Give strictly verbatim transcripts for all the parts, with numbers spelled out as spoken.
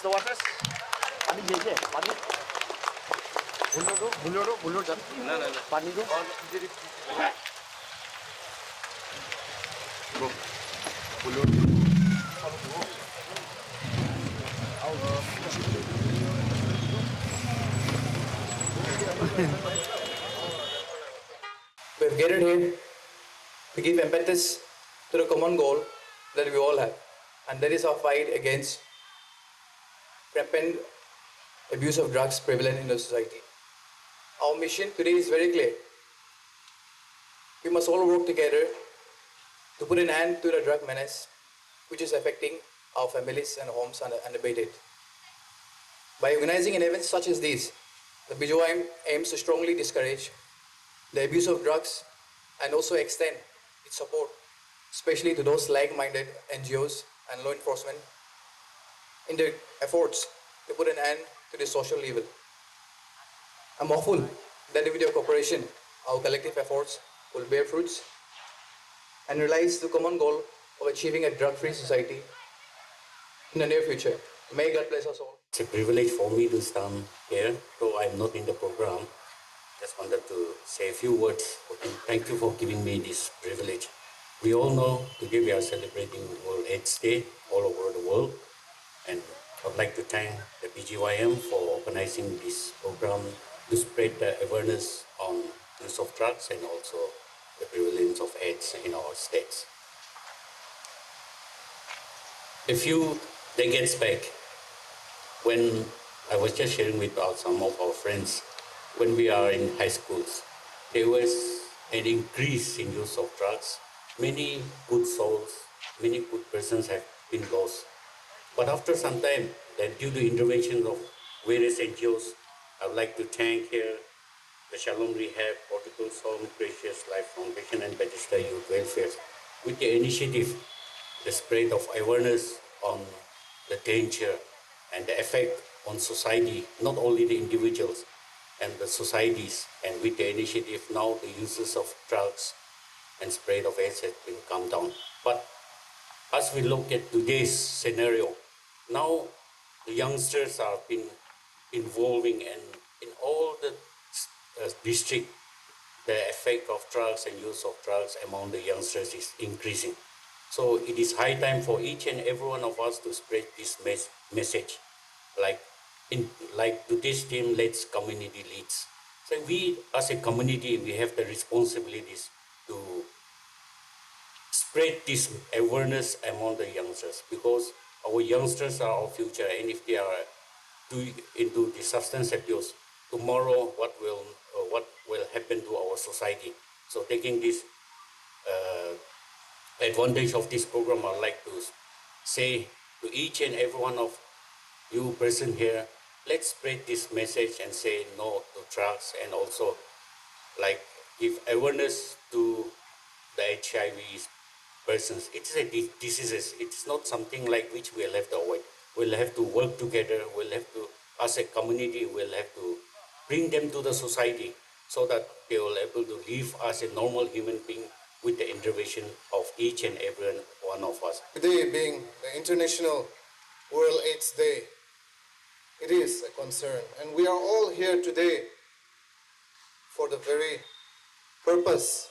The waters? Pani diye diye, pani. Bulor, bulor, bulor jat. Na, na, na. Pani do. Bulor. We've gathered here to give impetus to the common goal that we all have, and that is our fight against rampant abuse of drugs prevalent in the society. Our mission today is very clear. We must all work together to put an end to the drug menace which is affecting our families and homes un-, unabated. By organizing an event such as this, the B G Y M aims to strongly discourage the abuse of drugs and also extend its support, especially to those like-minded N G Os and law enforcement, in their efforts to put an end to this social evil. I'm hopeful that with your cooperation, our collective efforts will bear fruits and realize the common goal of achieving a drug-free society in the near future. May God bless us all. It's a privilege for me to stand here, though I'm not in the program. Just wanted to say a few words. Thank you for giving me this privilege. We all know today we are celebrating World AIDS Day all over the world. And I'd like to thank the B G Y M for organizing this program to spread the awareness on use of drugs and also the prevalence of AIDS in our states. A few decades back, when I was just sharing with our, some of our friends, when we are in high schools, there was an increase in use of drugs. Many good souls, many good persons have been lost. But after some time, then due to intervention of various N G Os, I would like to thank here the Shalom Rehab, Prodigal Son, Precious Life Foundation, and Bethesda Youth Welfare, with the initiative, the spread of awareness on the danger and the effect on society, not only the individuals and the societies, and with the initiative now the uses of drugs and spread of AIDS has been come down. But as we look at today's scenario, now the youngsters are been involving, and in all the uh, district, the effect of drugs and use of drugs among the youngsters is increasing. So it is high time for each and every one of us to spread this mes- message, like in like today's theme, let's community leads. So we as a community, we have the responsibilities to spread this awareness among the youngsters, because our youngsters are our future, and if they are too into the substance abuse, tomorrow what will uh, what will happen to our society? So taking this uh, advantage of this program, I'd like to say to each and every one of you present here, let's spread this message and say no to drugs, and also like give awareness to the H I V persons. It is a di- diseases. It's not something like which we'll have to avoid. We'll have to work together. We'll have to, as a community, we'll have to bring them to the society so that they will able to live as a normal human being with the intervention of each and every one of us. Today being the International World AIDS Day, it is a concern, and we are all here today for the very purpose,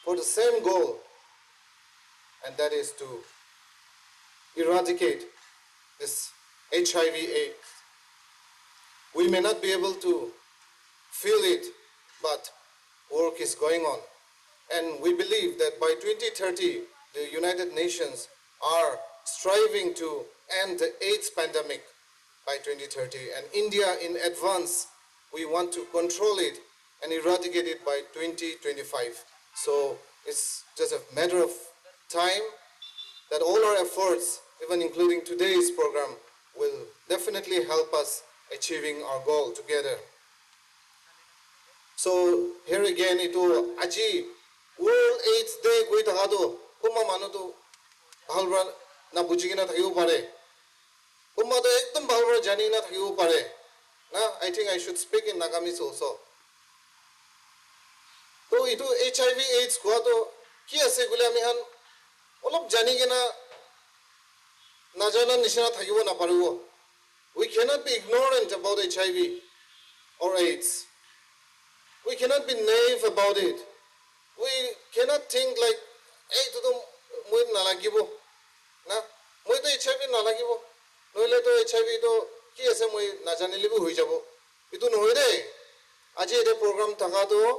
for the same goal, and that is to eradicate this H I V AIDS. We may not be able to feel it, but work is going on. And we believe that by twenty thirty, the United Nations are striving to end the AIDS pandemic by twenty thirty. And India, in advance, we want to control it and eradicate it by twenty twenty-five. So it's just a matter of time that all our efforts, even including today's program, will definitely help us achieving our goal together. So here again, itu aji World AIDS Day koi thaka tu kunba manu tu bhal para na buji kena thakibo pare, kunba tu ekdom bhal para jani na thakibo pare na. I think I should speak in Nagamese also. To itu H I V AIDS kua tu ki ase kule ami khan olop jani kena najana nishina thakibo naparibo. We cannot be ignorant about H I V or AIDS. We cannot be naive about it. We cannot think like, "Hey, etu tu moi nalagibo. Na, moi tu H I V nalagibo. Nohole tu H I V tu ki ase moi najanile bi hoi jabo." Etu nohoi de. Aji ete program thaka tu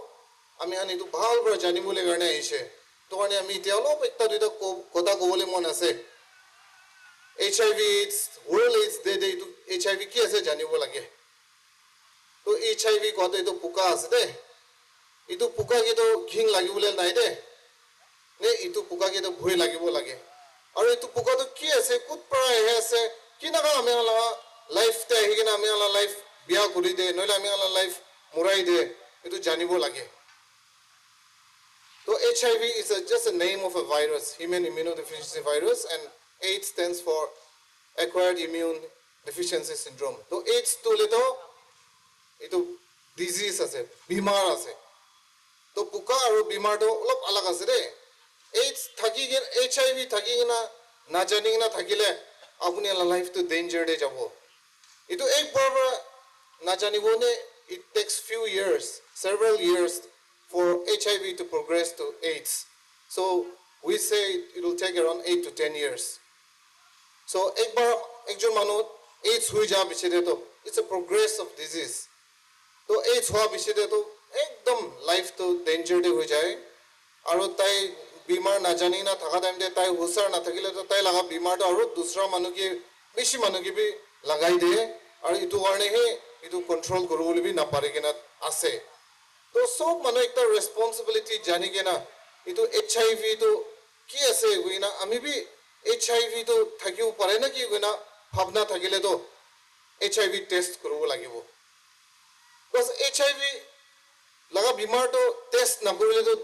ami khan etu bhal para jani bole karne aise. To karne ami etia olop ekta duita ko-, kotha kobole mon ase. H I V AIDS, World AIDS Day te etu H I V ki ase janibo lage. To H I V kowa to etu puka ase de. Etu puka ke to ghin lagi bole nai de. Ne etu puka ke to bhoi lagi bo lage. Aru etu puka to ki ase, kut para ahi ase, kinaka ami khan laga life te ahi kena ami khan laga life biya kuri de, nohole ami khan laga life murai de, etu janibo lage. To H I V is a, just a name of a virus, human immunodeficiency virus, and AIDS stands for acquired immune deficiency syndrome. To AIDS tu le to etu disease ase, bimar ase. To puka aru bimar to olop alag ase de. AIDS thaki kena, H I V thaki kena najani kena thakile apuni la life to danger de jabo. Etu ek bar para najanibo ne, it takes few years, several years for H I V to progress to AIDS. So we say it will take around eight to ten years. So ek bar ekjon manu AIDS hui ja piche de to, it's a progress of disease. To AIDS hua piche de to ekdom life to danger de hoi jai. Aru tai bimar najani na thaka time te tai husar na thakile to tai laga bimar to aru dusra manu ke, bishi manu ke bi lagai de. Aru etu karne he etu control kuri bole bi na pari kena ase. To sob manu ekta responsibility jani kena etu H I V to ki ase koi na ami bi H I V to thakibo pare na ki koi na bhabna thakile to H I V test kuribo lagibo. Because H I V laga bimar to test nakurile to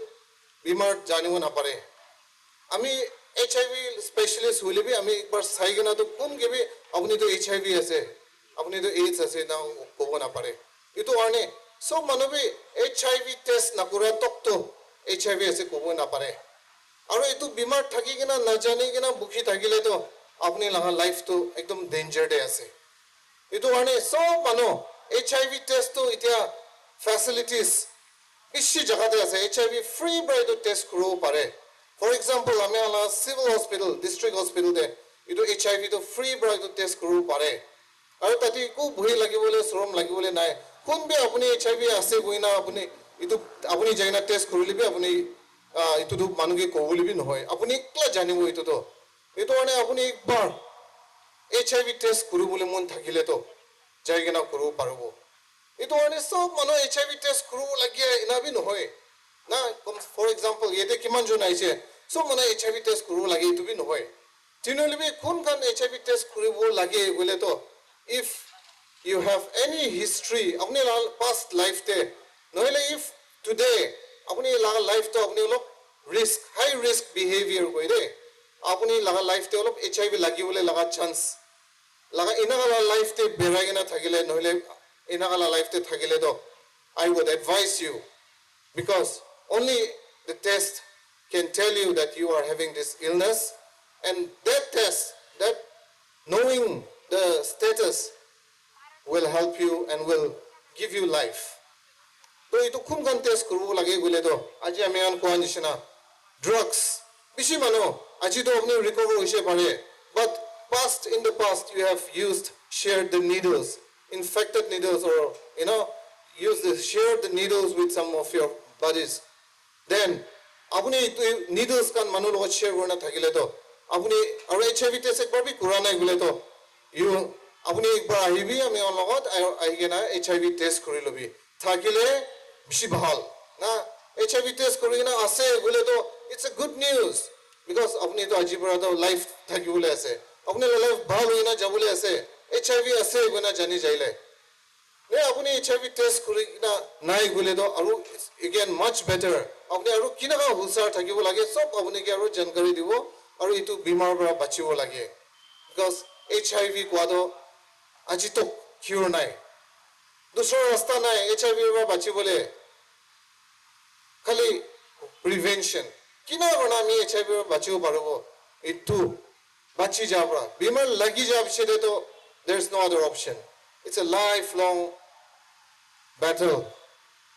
bimar janibo napare. Ami H I V specialist hoile bi ami ekbar sai kena to kun ke bi apuni to H I V ase, apuni to AIDS ase na kobo napare. Etu karne sob manu bi H I V test nakura tok to H I V ase kobo napare. Aru etu bimar thaki kena najani kena bukhi thakile to apuni laga life to ekdom danger de ase. Etu karne sob manu H I V test tu etia facilities bishi jaga te ase, H I V free para etu test kuribo pare. For example, ami khan la civil hospital, district hospital te etu H I V tu free para etu test kuribo pare. Aru tate eku bhoi lagibole, sorom lagibole nai. Kun bi apuni H I V ase koi na apuni etu, apuni jai na test kurile bi apuni, ah, etu tu manu ke kobole bi nohoi. Apuni ekla janibo etu tu. Etu karne apuni ekbar H I V test kuribole mon thakile to jai kena kuribo paribo. Etu karne sob manu H I V test kuribo lagia ena bi nohoi. Na, kom-, for example, yate kiman jon aise, sob manu H I V test kuribo lage etu bi nohoi. Tinhole bi kun khan H I V test kuribo lage koile to, if you have any history, apni la past life te, nohole if today, apni la life to apni olop risk, high risk behavior koi de, apni la life te olop H I V lagi bole laga chance, laga ena la life te berai kena thakile, nohole ena la life te thakile to, I would advise you, because only the test can tell you that you are having this illness, and that test, that knowing the status will help you and will give you life. To etu kun khan test kuribo lage koile to, aji ami khan koa nishina, drugs, bishi manu aji to apni recover hoise pare, but past, in the past you have used, shared the needles, infected needles, or, you know, use the, share the needles with some of your buddies. Then apuni etu needles khan manu logot share kurina thakile to, apuni aru H I V test ekbar bi kura nai koile to, you, apuni ekbar ahibi ami khan logot, aru ahi kena H I V test kuri lobi. Thakile bishi bhal. Na, H I V test kuri kena ase koile to, it's a good news. Because apuni to aji para to life thakibole ase. Apuni la life bhal hoi kena jabole ase. H I V ase koina jani jaile. Ne apuni H I V test kuri kena nai koile to aru again much better. Apuni aru kinaka husar thakibo lage, sob apuni ke aru jankari dibo, aru etu bimar para bachibo lage. Because H I V koa to aji tok cure nai. Dusra rasta nai H I V para bachibole. Khali prevention. Kina kurna ami H I V para bachibo paribo? Etu bachi ja para. Bimar lagi ja piche te to There's no other option. It's a lifelong battle.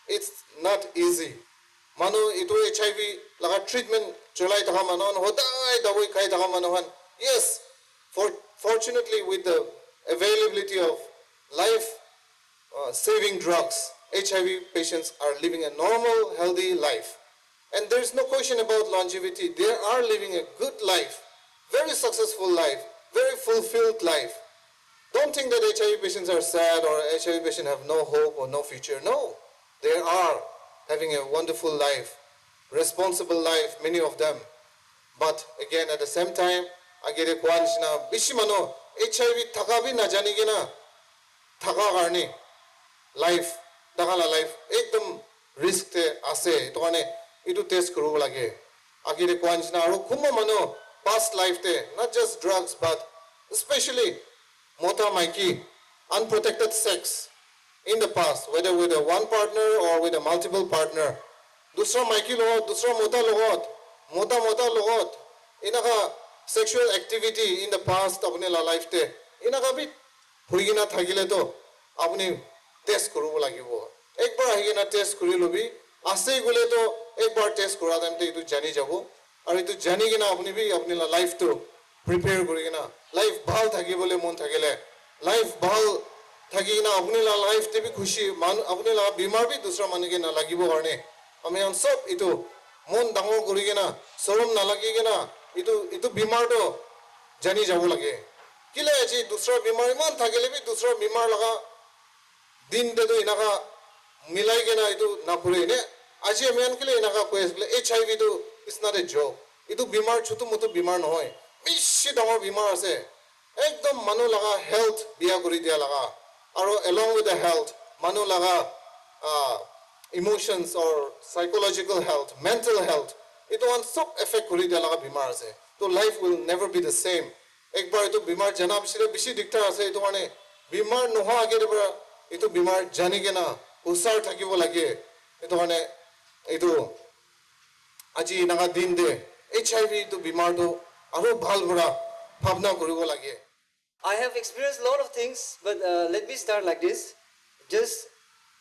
It's not easy. Manu itu H I V laga treatment cholai thaka manu khan, hodai dawai khai thaka manu khan, yes, for, fortunately, with the availability of life uh, saving drugs, H I V patients are living a normal, healthy life. And there's no question about longevity. They are living a good life, very successful life, very fulfilled life. Don't think that H I V patients are sad or H I V patients have no hope or no future. No, they are having a wonderful life, responsible life, many of them. But again, at the same time, agere koa nishina bishi manu H I V thaka bi najani kena thaka karne life, thaka la life ekdom risk te ase. Etu karne etu test kuribo lage. Agere koa nishina aru kunba manu past life te, not just drugs, but especially mota maiki, unprotected sex in the past, whether with a one partner or with a multiple partner, dusra maiki logot, dusra mota logot, mota mota logot, enaka sexual activity in the past apuni la life te, enaka bi hui kena thakile to apuni test kuribo lagibo. Ekbar ahi kena test kuri lobi, ase koile to ekbar test kura time te etu jani jabo. Aru etu jani kena apuni bi apuni la life tu prepare kuri kena, life bhal thaki bole mon thakile, life bhal thaki kena apuni la life te bi khushi, man, apuni la bimar bi dusra manu ke na lagibo karne, ami khan sob etu mon dangor kuri kena, sorom nalagi kena, etu, etu bimar tu jani jabo lage. Kile aji dusra bimar iman thakile bi dusra bimar laga din te tu enaka milai kena etu nakure ne. Aji ami khan kile enaka koi ase koile, H I V tu is not a joke. Etu bimar chutu mutu bimar nohoi. Bishi dangor bimar ase. Ekdom manu laga health biya kuri dia laga. Aru along with the health, manu laga uh, emotions or psychological health, mental health, etu khan sob affect kuri dia laga bimar ase. To life will never be the same. Ekbar etu bimar jana bishi bishi diktar ase, etu karne bimar nohoa age te para etu bimar jani kena husar thakibo lage. Etu karne etu aji enaka din te H I V etu bimar tu aru bhal para bhabna kuribo lage. I have experienced a lot of things, but uh, let me start like this. Just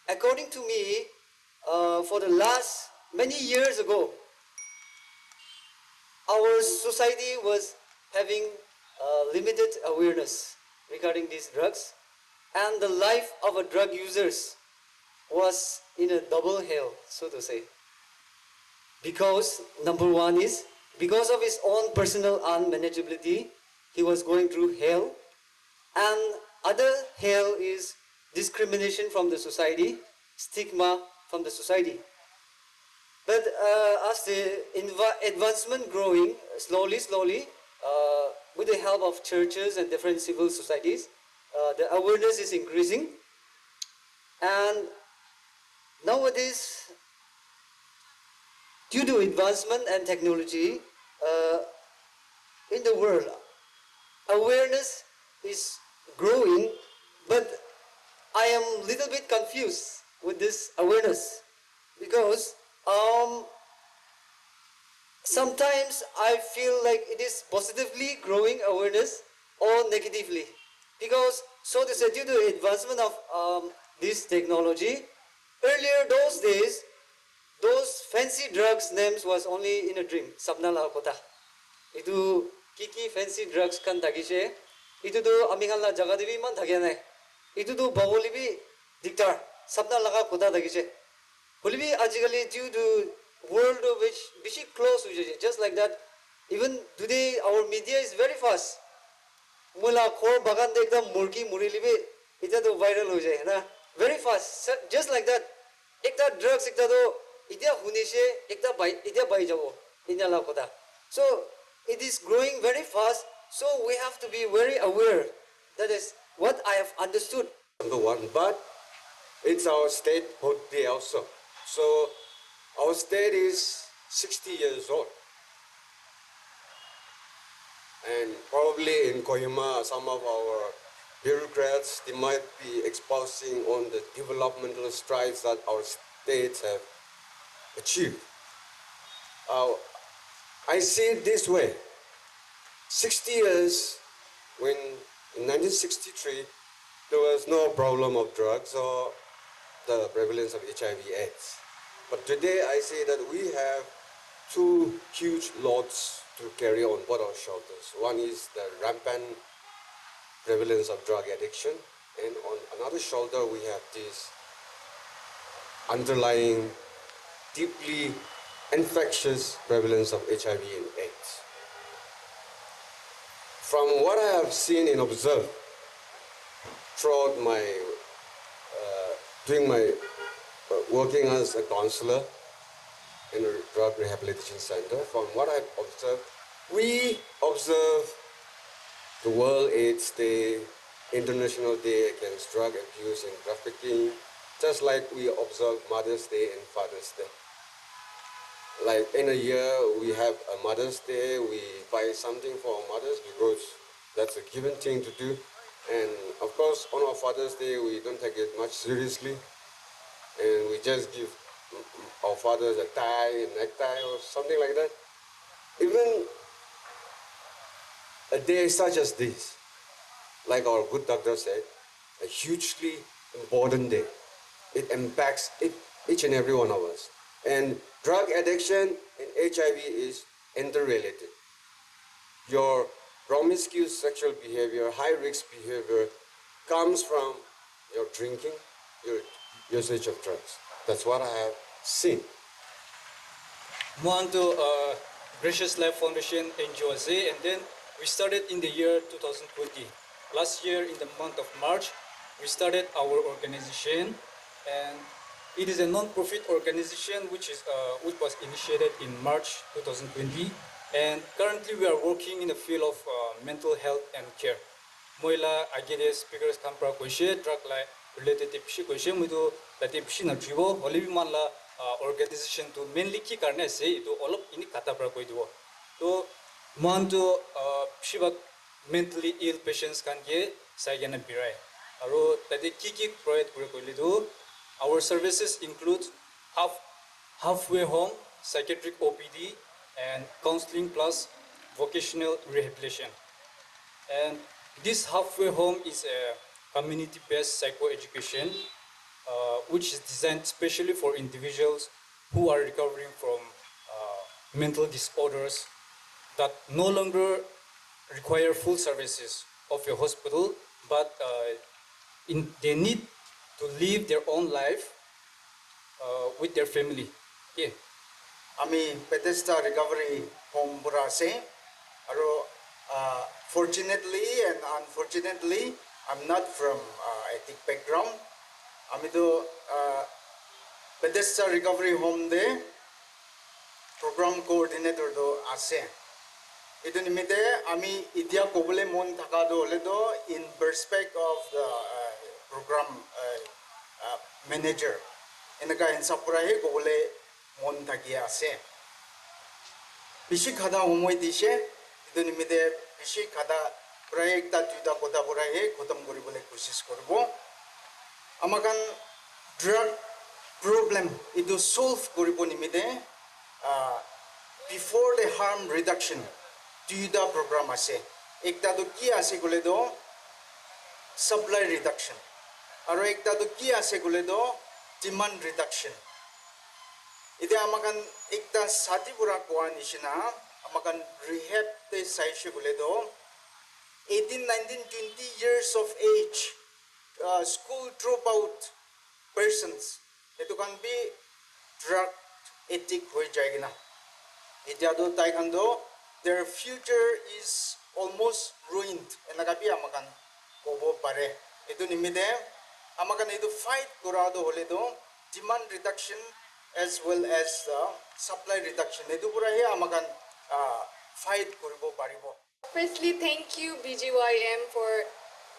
according to me, uh, for the last many years ago, our society was having uh, limited awareness regarding these drugs, and the life of a drug users was in a double hell, so to say. Because number one is because of his own personal unmanageability, he was going through hell, and other hell is discrimination from the society, stigma from the society. But uh, as the inv- advancement growing slowly, slowly, uh, with the help of churches and different civil societies, uh, the awareness is increasing. And nowadays, due to advancement and technology uh, in the world, awareness is growing, but I am little bit confused with this awareness because um, sometimes I feel like it is positively growing awareness or negatively. Because so to say, due to advancement of um, this technology, earlier those days, those fancy drugs names was only in a dream, sapna la kotha. Itu ki ki fancy drugs khan thakishe, itu tu ami khan la jaga te bi iman thakia nai. Itu tu pabole bi diktar, sapna laga kotha thakishe. Hoilebi ajikali due to world of which bishi close hoijai, just like that, even today our media is very fast. Moi la ghor bagan te ekta murgi murilibi, itya tu viral hoijai na, very fast. Just like that, ekta drugs ekta tu itya hunishe, ekta pai, itya pai jabo, inya la kotha. So it is growing very fast, so we have to be very aware. That is what I have understood. Number one, but it's our state birthday also. So our state is sixty years old. And probably in Kohima, some of our bureaucrats, they might be expounding on the developmental strides that our states have achieved. Uh, I see it this way. sixty years, when In nineteen sixty-three, there was no problem of drugs or the prevalence of H I V AIDS. But today I see that we have two huge loads to carry on both our shoulders. One is the rampant prevalence of drug addiction, and on another shoulder we have this underlying, deeply infectious prevalence of H I V and AIDS. From what I have seen and observed throughout my uh, doing my uh, working as a counselor in a drug rehabilitation center, from what I've observed, we observe the World AIDS Day, International Day Against Drug Abuse and Trafficking, just like we observe Mother's Day and Father's Day. Like in a year, we have a Mother's Day, we buy something for our mothers because that's a given thing to do. And of course, on our Father's Day, we don't take it much seriously. And we just give our fathers a tie, a necktie, or something like that. Even a day such as this, like our good doctor said, a hugely important day. It impacts it, each and every one of us. And drug addiction and H I V is interrelated. Your promiscuous sexual behavior, high risk behavior comes from your drinking, your usage of drugs. That's what I have seen. Mohan to uh, Gracious Life Foundation N G O ase, and then we started in the year two thousand twenty. Last year in the month of March, we started our organization, and it is a non-profit organization which is uh, which was initiated in March two thousand twenty, and currently we are working in the field of uh, mental health and care. Moi la age te speakers khan pra koishe, drug la related te bishi koishe, moi tu tate bishi na juibo, hoile bi man la uh, organization tu mainly ki karne ase, itu olop ini kata pra koi dibo. To mohan tu uh, bishi bhag mentally ill patients khan ke sai kena birai. Aro tate ki ki provide kure koile tu, our services include half halfway home, psychiatric O P D, and counseling plus vocational rehabilitation. And this halfway home is a community-based psychoeducation, uh, which is designed specially for individuals who are recovering from uh, mental disorders that no longer require full services of a hospital, but uh, in, they need to live their own life uh, with their family. Yeah. Ami Bethesda Recovery Home pura ase, aro uh, fortunately and unfortunately, I'm not from uh, ethnic background. Ami tu uh, Bethesda Recovery Home de program coordinator tu ase. Itu nimite ami itia kobole mon thaka tu hole tu in respect of the uh, program uh, uh, manager, eneka hisab pura he kobole mon thaki ase. Bishi khata homoi dise, itu nimite bishi khata pura ekta duita kotha pura he khotom kuribole kosis koribo. Amakan drug problem itu solve koribo nimite uh, before the harm reduction duita program ase. Ekta tu ki ase kole tu supply reduction, aro ekta tu ki ase kole tu demand reduction. Ite amakan ekta sati pura koa nishina, amakan rehab te saishe kole tu eighteen, nineteen, twenty years of age, uh, school dropout persons, etu khan bi drug addict hoi jai kena, etia tu tai khan tu their future is almost ruined, enaka bi amakan kobo pare. Etu nimite amakan etu fight kura tu hole tu demand reduction as well as uh, supply reduction, etu pura he amakan uh, fight kuribo paribo. Firstly, thank you, B G Y M, for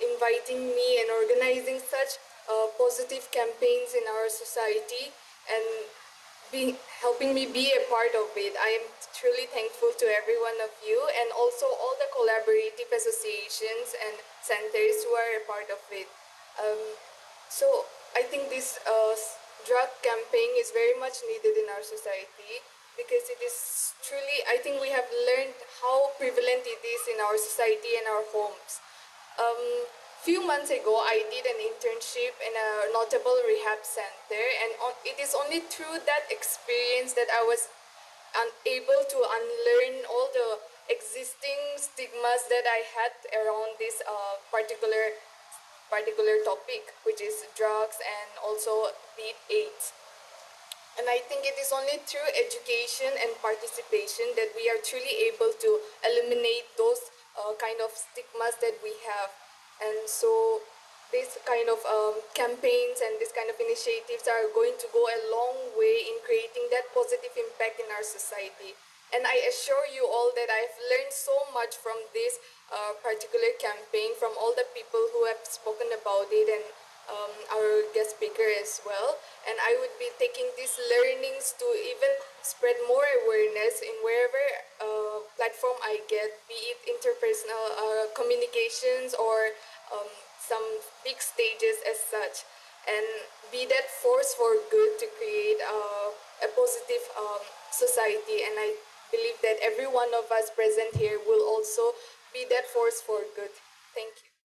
inviting me and organizing such uh, positive campaigns in our society and being, helping me be a part of it. I am truly thankful to every one of you and also all the collaborative associations and centers who are a part of it. Um, so, I think this uh, drug campaign is very much needed in our society because it is truly, I think we have learned how prevalent it is in our society and our homes. Um, few months ago, I did an internship in a notable rehab center, and on, it is only through that experience that I was unable to unlearn all the existing stigmas that I had around this uh, particular particular topic, which is drugs and also AIDS. And I think it is only through education and participation that we are truly able to eliminate those uh, kind of stigmas that we have. And so, this kind of um, campaigns and this kind of initiatives are going to go a long way in creating that positive impact in our society. And I assure you all that I've learned so much from this uh, particular campaign, from all the people who have spoken about it, and um, our guest speaker as well. And I would be taking these learnings to even spread more awareness in wherever uh, platform I get, be it interpersonal uh, communications or um, some big stages as such, and be that force for good to create uh, a positive um, society. And I believe that every one of us present here will also be that force for good. Thank you.